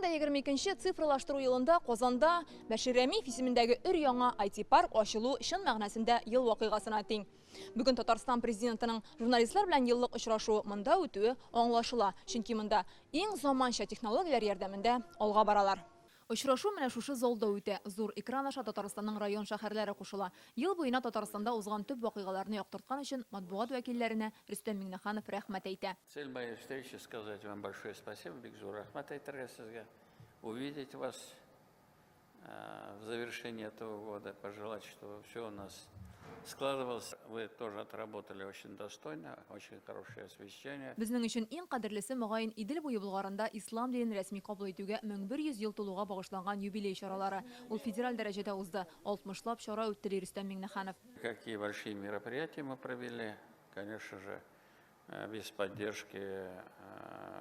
2022 цифрлаштыру елында Казанда Бәшир Рәмиев исемендәге өр-яңа IT-парк ачылу чын мәгънәсендә ел вакыйгасына тиң. Бүген Татарстан Президентының журналистлар белән еллык очрашуы монда үтүе аңлашыла, чөнки монда иң заманча технологияләр ярдәмендә алга баралар. Очрашу менә шушы залда үтә. Зур экран аша Татарстанның район-шәһәрләре кушыла. Ел буена Татарстанда узган төп вакыйгаларны яктырткан өчен матбугат вәкилләренә Рөстәм Миңнеханов рәхмәт әйтә. Цель моей встречи сказать вам большое спасибо, бик зур рәхмәт әйтергә сезгә, увидеть вас в завершении этого года, пожелать, чтобы все у нас складывалось. Вы тоже отработали очень достойно, очень хорошее освещение. Безнең өчен иң кадерлесе, мөгаен, Идел буе Болгарында ислам динен рәсми кабул итүгә 1100 ел тулуга багышланган юбилей чаралары. Ул федераль дәрәҗәдә узды, алтмышлап чара үтте, ди Рөстәм Миңнеханов. Какие большие мероприятия мы провели, конечно же, без поддержки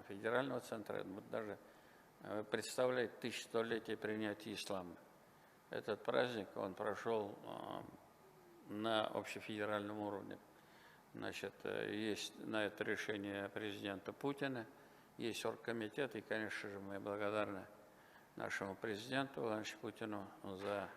федерального центра, даже представляет тысячелетие принятия ислама. Этот праздник, он прошел на общефедеральном уровне. Значит, есть на это решение президента Путина, есть оргкомитет, и, конечно же, мы благодарны нашему президенту Владимиру Путину за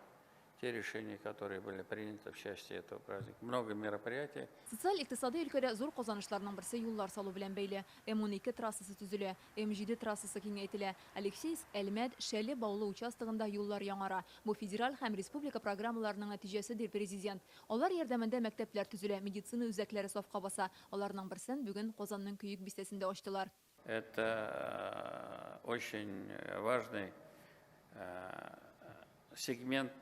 те решения, которые были приняты в части этого праздника. Много мероприятий. Социаль-икътисадый өлкәдә зур казанышларның берсе юллар салу белән бәйле. М-12 трассасы төзелә, М-7 трассасы киңәйтелә. Алексеевск, Әлмәт, Шәле, Баулы участогында юллар яңара. Бу федераль һәм республика программаларының нәтиҗәсе, ди Президент. Алар ярдәмендә мәктәпләр төзелә, медицина үзәкләре сафка баса. Аларның берсен бүген Казанның Көек бистәсендә ачтылар. Это очень важный сегмент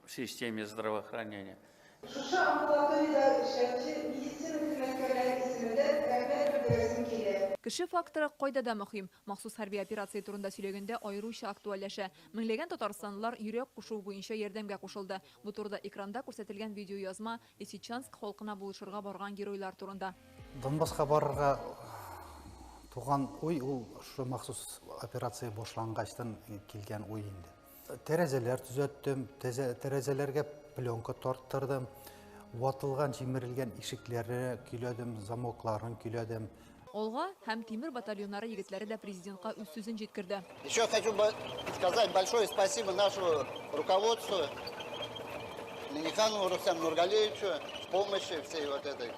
в системе здравоохранения. Шушы амбулаториядә эшләүче медицина хезмәткәрләре исеменнән рәхмәт белдерәсем килә. Кеше факторы кайда да мөһим. Махсус хәрби операция турында сөйләгәндә аеруча актуальләшә. Меңләгән татарстанлылар йөрәк кушуы буенча ярдәмгә кушылды. Бу турыда экранда күрсәтелгән видеоязма Лисичанск халкына булышырга барган геройлар турында. Донбасска барырга туган уй ул шушы махсус операция башлангачтан килгән уй инде. Тәрәзәләр төзәттем, тәрәзәләргә пленка тарттырдым, ватылган, җимерелгән ишекләрне көйләдем, замокларын көйләдем. Алга һәм Тимер батальоннары егетләре дә президентка үз сүзен җиткерде. Еще хочу сказать большое спасибо нашему руководству, Минниханову Рустаму Нургалиевичу, помощи всей вот этой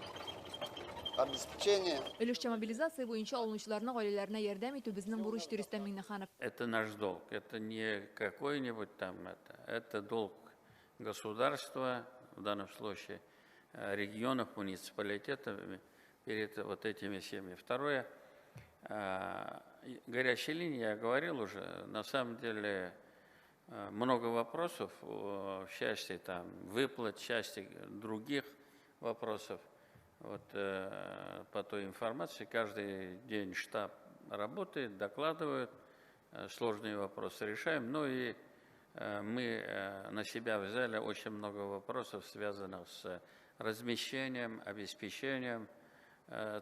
обеспечения. Өлешчә мобилизация буенча алынучыларның гаиләләренә ярдәм итү безнең бурыч, ди Рөстәм Миңнеханов. Это наш долг, это не какой-нибудь там это, это долг государства, в данном случае регионов, муниципалитетов перед вот этими всеми. Второе, горячая линия, я говорил уже, на самом деле много вопросов в части там, выплат, в части других вопросов. Вот по той информации каждый день штаб работает, докладывают, сложные вопросы решаем. Ну и мы на себя взяли очень много вопросов, связанных с размещением, обеспечением,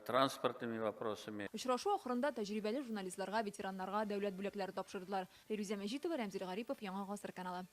транспортными вопросами. Очрашу ахырында тәҗрибәле журналистларга, ветераннарга дәүләт бүләкләре тапшырдылар. Фәйрүзә Мәҗитова, Рәмзил Гарипов, Яңа Гасыр каналы.